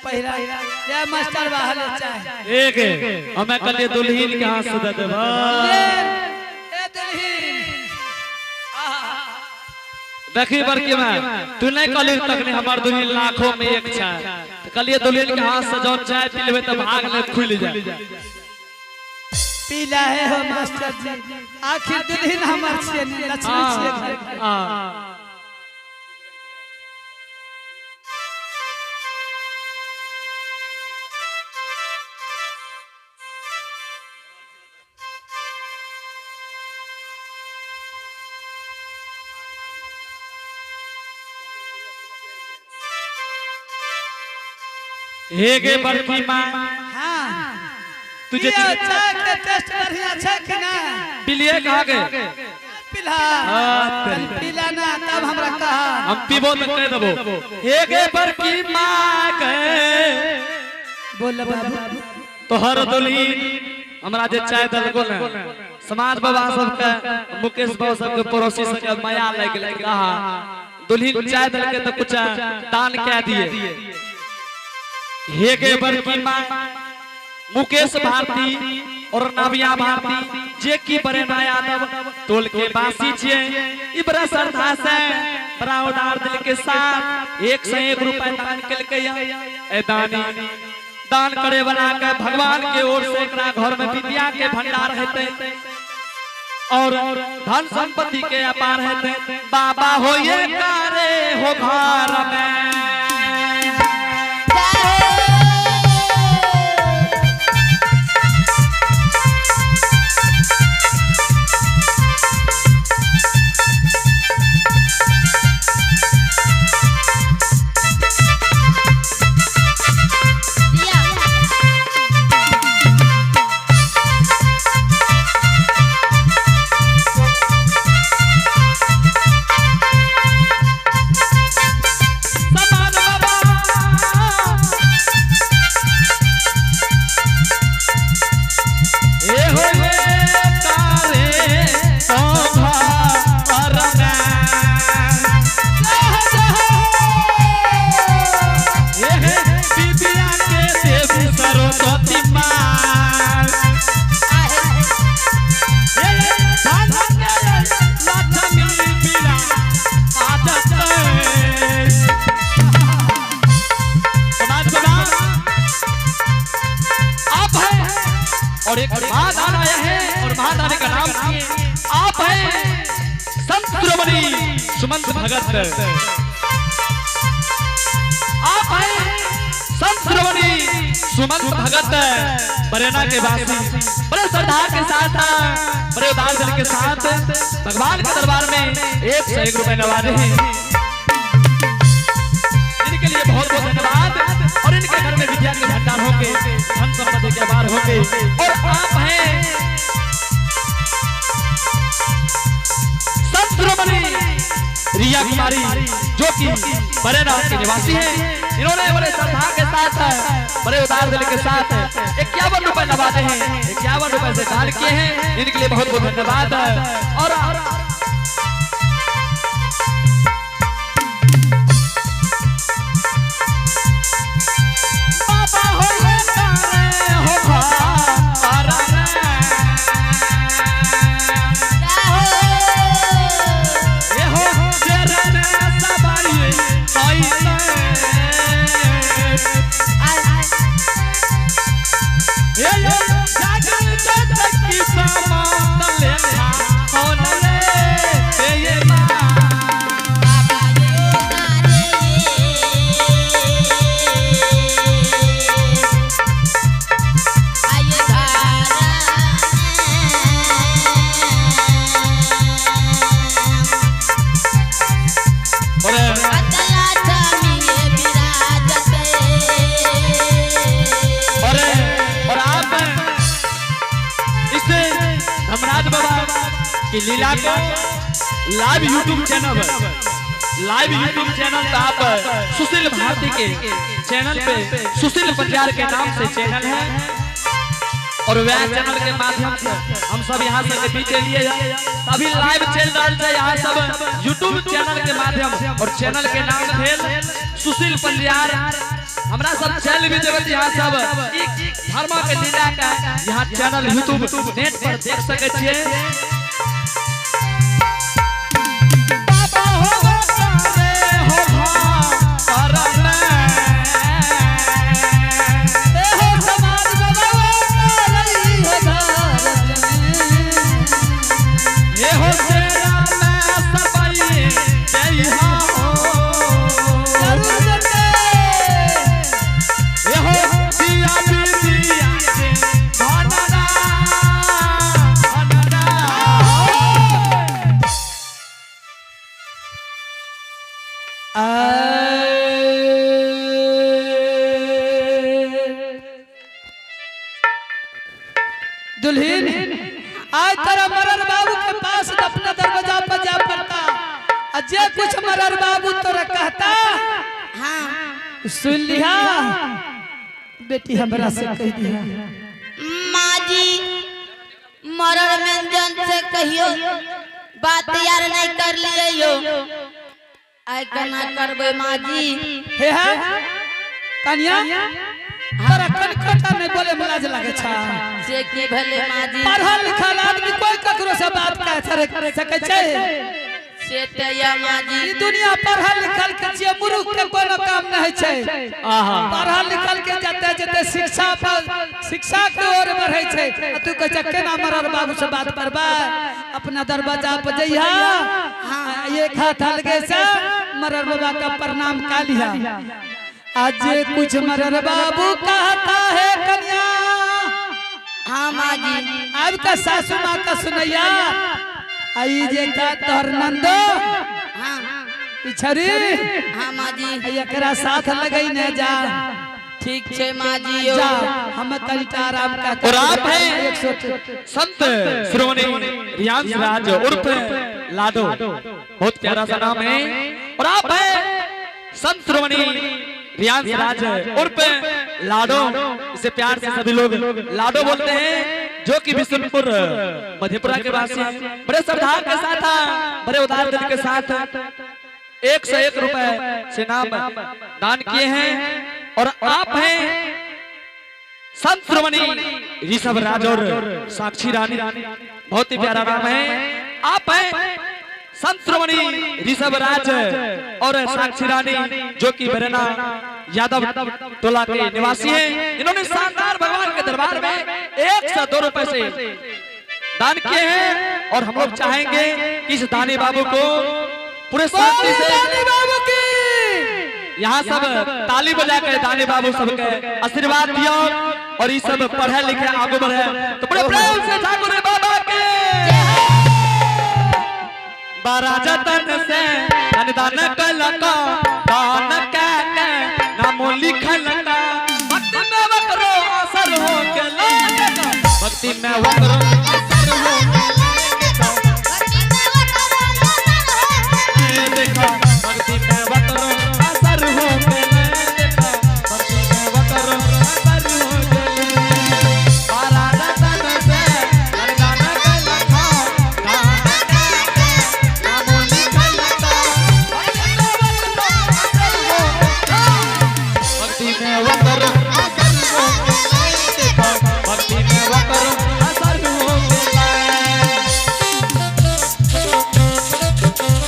पहिला ले मास्टर बाहर ले चाय। एक हमें कहलिए दुल्हन के हाथ से दे देबा। ले ए दुल्हन, आहा। देखी बड़की में तू नहीं कहली तखनी हमर दुल्हन लाखों में एक छै, त कहलिए दुल्हन के हाथ से जौन चाय पी लेबै त भाग ले खुलि जाए। पीला है हो मास्टर जी, आखिर दुल्हन हमर छियै ने, लक्ष्मी छियै घर के। हाँ। हे गे बड़की माँ। हाँ। तुझे पियो, चाय के टेस्ट बढ़िया छै कि ना? पिलिए कहा के? पिला। हाँ, तनी पिला ना तब हमरा कहा। हम पीबो तो कह देबो। हे गे बड़की माँ के बोल बाबू। तोहर दुल्हन हमरा जे चाय देलको ने, समाज बाबा सबके, मुकेश बाबा सबके, पड़ोसी सबके माया लागि गेलै। कहा दुल्हन चाय देलके तो कुछ दान कह दिए। हे गे बड़की माँ, मुकेश भारती और नविया भारती जे की बरेना यादव टोल के बासी छिए, ई बड़ा श्रद्धा से बड़ा उदार दिल के साथ 101 रुपए दान केलकै। ए दानी दान करे वाला के भगवान के ओर से एकरा घर में विद्या के भंडार हेतै और धन संपत्ति के अपार हेतै। बाबा हो ये करे हो घर में। समान बाबा ए हो ये तारे शोभा परना। ए हे विद्या के देवी सरस्वती माँ। ए धन के लक्ष्मी बीरा आजत। समाज बाबा आप हैं और एक महादान आया है और महादान का नाम आप हैं संत शिरोमणि सुमंत भगत। आप हैं संत शिरोमणि सुमंत भगत बरेना के वासी, बड़े श्रद्धा के साथ, बड़े उदार दिल के साथ भगवान के दरबार में 101 रुपए नवाजे हैं। इनके लिए बहुत बहुत धन्यवाद और इनके घर में विद्या के भंडार होंगे, धन संपत्ति के अपार होंगे। और आप हैं संत शिरोमणि रिया कुमारी जो कि बरेना के निवासी हैं, इन्होंने बड़े श्रद्धा के साथ, बड़े उदार दिल के साथ 51 रुपए नवाजे हैं, 51 रुपए से दान किए हैं। इनके लिए बहुत बहुत धन्यवाद। और बाबा हो ये तारे हो भारना। ये हो चरण सवारी आईते। ये ये जागन चटकी समान लेखा होन रे ये माँ। और और आप इस धर्मराज बाबा की लीला को live YouTube channel, live YouTube channel पे आप सुशील भारती के चैनल पे सुशील पंजार के नाम से चैनल है और वह चैनल के माध्यम से हम सब यहाँ से बीच लिए अभी लाइव चल रहा है। यहाँ सब यूट्यूब चैनल के माध्यम और चैनल के नाम भेल सुशील पंजार हमरा सब चल भी देवे यहाँ सब ई धर्मा के लीला का यहाँ चैनल यूट्यूब नेट पर देख सके छिए। बाबा हो रे हो करम ए हो समाज बाबा रही हो घर में। ये हो सेरा में सबई जय हो। जरूर बेटे। ये हो दिया बिदिया के धनरा धनरा। दुल्हीन आज तेरा मरर बाबू के पास अपना दरवाजा पर जा पड़ता आ जे कुछ मरर बाबू तोरा कहता हाँ सुन लिहा बेटी हमरा से कह दिया। माँ जी मरर व्यंजन से कहियो बात यार नहीं कर लिए यो आइ केना करबै माँ जी। हे है कन्या तोरा कनकोटा नहीं बोले में लाज लागे छा। से की भेलै माँ जी? पढ़ल लिखल आदमी कोई ककरो से बात कह सकै छै? से तऽ या माँ जी। ई दुनिया पढ़ल लिखल के छियै, मूर्ख के कोनो काम नहीं छै। आहा। पढ़ल लिखल के जते जते शिक्षा पर शिक्षा के ओर बढ़े छै आ तू कहै छै केना मरर बाबू से बात करबै? अपना दरवाजा पर जइहा आ एक हाथ अलगे से मरर बाबा का प्रणाम का लिहा। आज जे कुछ मरर बाबू कहता है कन्या। हाँ माँ जी। अब का सासू माँ का सुनैया आई जे का तोहर नंदो हाँ पिछरी हाँ माँ जी। एकरा साथ लगई ने जा। ठीक छै माँ जी यो। जा हम कनिटा आराम का और आप हैं एक सौ संत श्रोमणी रियांश राज उर्फ लाडो, बहुत प्यारा सा नाम है। और आप हैं संत श्रोमणी रियांश राज उर्फ लाडो, इसे प्यार से सभी लोग लाडो बोलते हैं, जो कि बिशुनपुर मधेपुरा के वासी हैं। बड़े श्रद्धा के साथ, बड़े उदार दिल के साथ 101 रुपए से नाम दान किए हैं। और आप हैं संत श्रोमणी ऋषभ राज और साक्षी रानी, बहुत ही प्यारा नाम है। आप हैं संत श्रोमणी ऋषभ राज और साक्षी रानी, जो कि बरेना यादव टोला के निवासी हैं। इन्होंने शानदार भगवान के दरबार में 102 रुपए से दान किए हैं। और हम लोग चाहेंगे कि इस दानी बाबू को पूरे शांति से दानी बाबू की यहाँ सब ताली बजा के दानी बाबू सबके आशीर्वाद दियो और ये सब पढ़े लिखे आगे बढ़े। तो बड़े प्रेम से ठाकुर बाबा के बारा जतन से दान दान कलका दान के नामो लिखल का भक्ति में वकरो असर हो के लागे, भक्ति में वकरो असर हो के देखो, भक्ति में वकरो असर हो के देखो, भक्ति में वकरो असर हो के बारा जतन से दान दान कलका दान के नामो लिखल का भक्ति में वकरो असर हो के देखो, भक्ति में वकरो असर हो के। Thank you.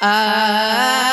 आ।